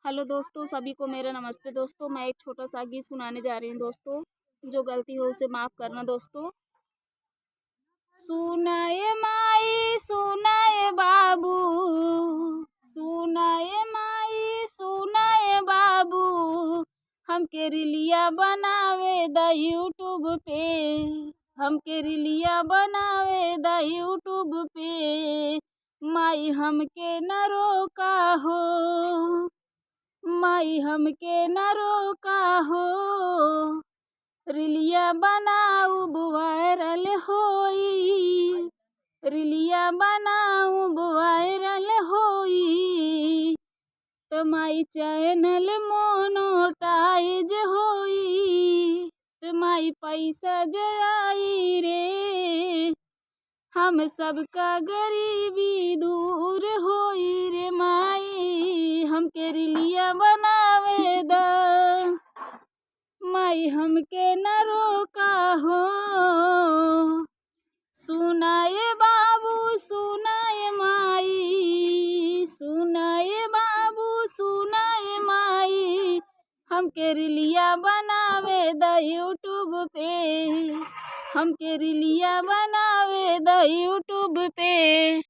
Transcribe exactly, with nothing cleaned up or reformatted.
हेलो दोस्तों, सभी को मेरा नमस्ते। दोस्तों, मैं एक छोटा सा गीत सुनाने जा रही हूँ दोस्तों, जो गलती हो उसे माफ़ करना दोस्तों। सुना ए माई, सुना ए बाबू, सुना ए माई, सुना ए बाबू, हमके रिलिया बनावे द YouTube पे, हमके रिलिया बनावे द YouTube पे। माई हमके न रोका हो, माई हमके न रोका हो, रिलिया बनाउब वायरल होई, रिलिया बनाउब वायरल होई, त माई चैनल मोनोटाइज होई, त माई पैसा जे आई रे, हम सबका गरीबी दूर होई रे माई, हमके रिलिया बनावे द। माई हमके न रोका हो, सुना ए बाबू, सुना ए माई, सुना ए बाबू, सुना ए माई, हमके रिलिया बनावे द YouTube पे, हमके रिलिया बनावे द YouTube पे।